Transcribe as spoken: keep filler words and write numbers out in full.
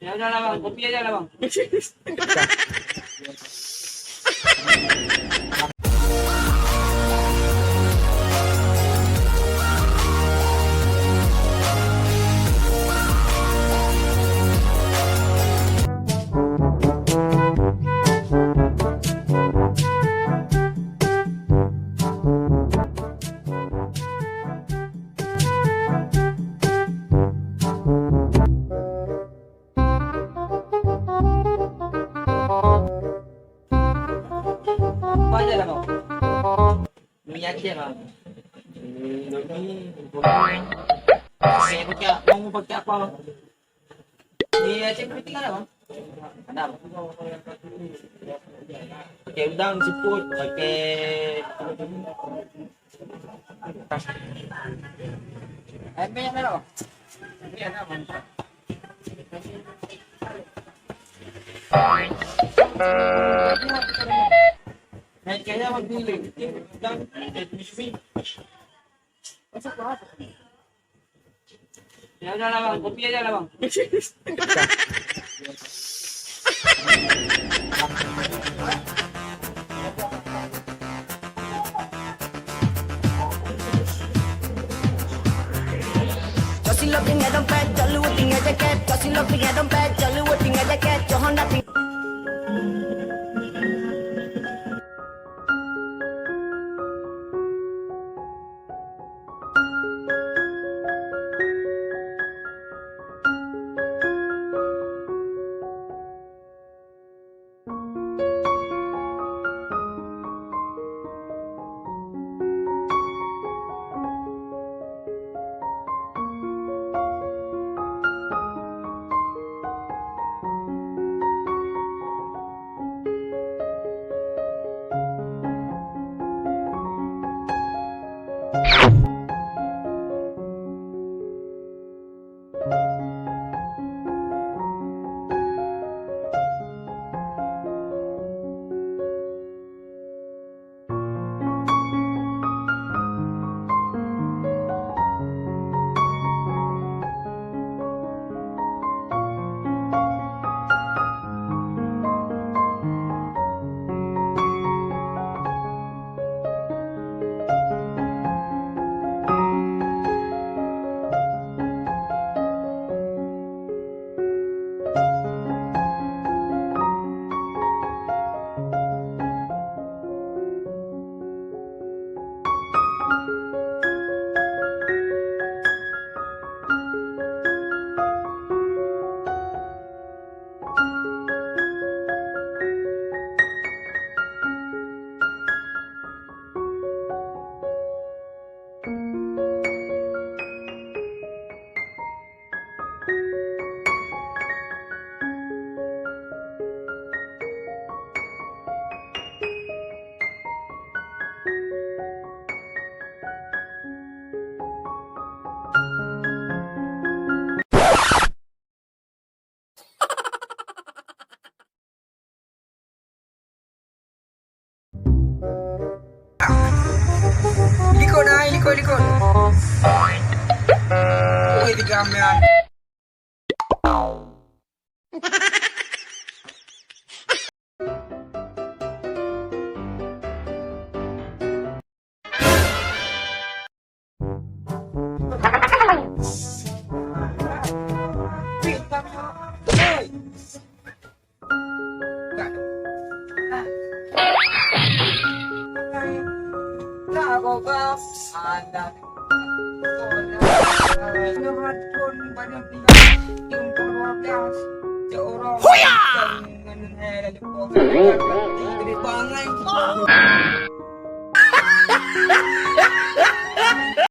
Ya udahlah, Bang. Kopi aja lah, Bang. Banyak lah, Bang. Minyak je, Bang. Hmm, dulu ni, saya pakai, mau pakai apa, Bang? Ni Aceh putih ada, Bang? Ada, Bang. Pakai udang, siput, pakai air minyak ada, Bang? Minyak ada, Bang. Naik kaya, Bang, dulu. Udang, eh, siput. Ya udahlah, Bang, kopi aja lah, Bang. Cok silop tinggai dompet, cok luwet tinggai jaket, cok silop tinggai dompet, cok luwet tinggai jaket, cok Honda ting- Likot nah, likot, likot. Ui, tiga mean. Huya!